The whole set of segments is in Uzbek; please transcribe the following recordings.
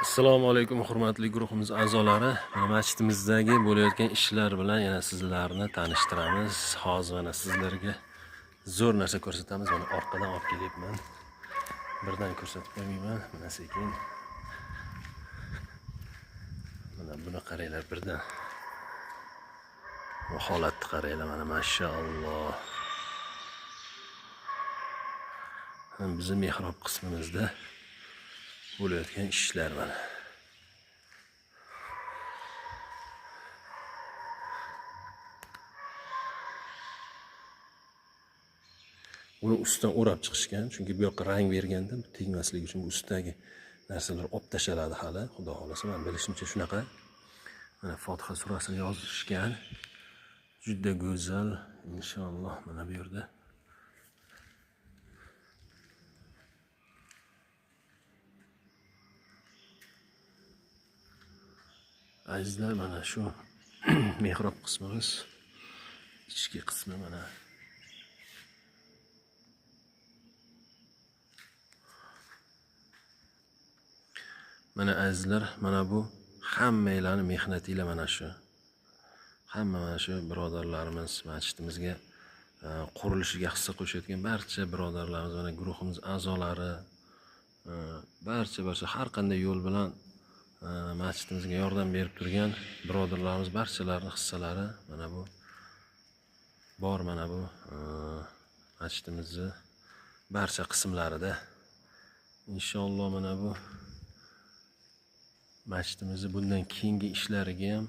Assalomu alaykum, hurmatli guruhimiz a'zolari. Mana masjidimizdagi bo'layotgan ishlar bilan yana sizlarni tanishtiramiz. Hozir mana sizlarga zo'r narsa ko'rsatamiz. Mana orqadan olib kelyapman. Birdan ko'rsatib qo'ymayman. Mana sekin. Mana buni qaranglar birdan. Bu holatni qaranglar mana, mashalloh. Bizni mehrob qismimizda bo'layotgan ishlar mana. Uni ustidan o'rab chiqishgan, chunki bu yoqqa rang berganda bu tegmasligi uchun bu ustidagi narsalar olib tashaladi hali, xudo xohlasa, men bilishimcha shunaqa. Mana Fotiha surasini yozishgan. Juda go'zal, inshaalloh mana bu yerda. Azizlar, mana shu mehrob qismimiz, ichki qismi mana. Mana azizlar, mana bu hammanglarni mehnatinglar mana shu. Hamma mana shu birodarlarimiz masjidimizga qurilishiga hissa qo'shayotgan barcha birodarlarimiz, mana guruhimiz a'zolari, barcha har qanday yo'l bilan masjidimizga yordam berib turgan birodarlarimiz barchalarini hissalari mana bu bor, mana bu masjidimizni barcha qismlarida. Inshaalloh mana bu masjidimizni bundan keyingi ishlariga ham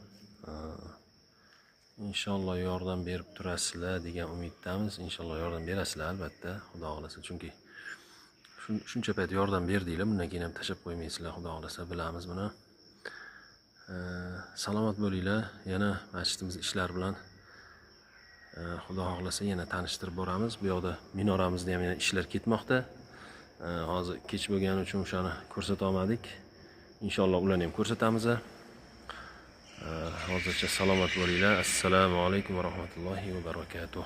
inshaalloh yordam berib turasizlar degan umiddamiz. Inshaalloh yordam berasizlar albatta, xudo xohlasa, chunki shuncha payt yordam berdinglar, bundan keyin ham tashlab qo'ymaysizlar, xudo xohlasa, bilamiz buni. Salomat bo'linglar. Yana masjidimiz ishlari bilan xudo xohlasa yana tanishtirib boramiz. Bu yoqda minoramizda ham yana ishlar ketmoqda. Hozir kech bo'lgani uchun o'shani ko'rsata olmadik. Inshaalloh ularni ham ko'rsatamiz. Hozircha salomat bo'linglar. Assalomu alaykum va rahmatullohi va barakatuh.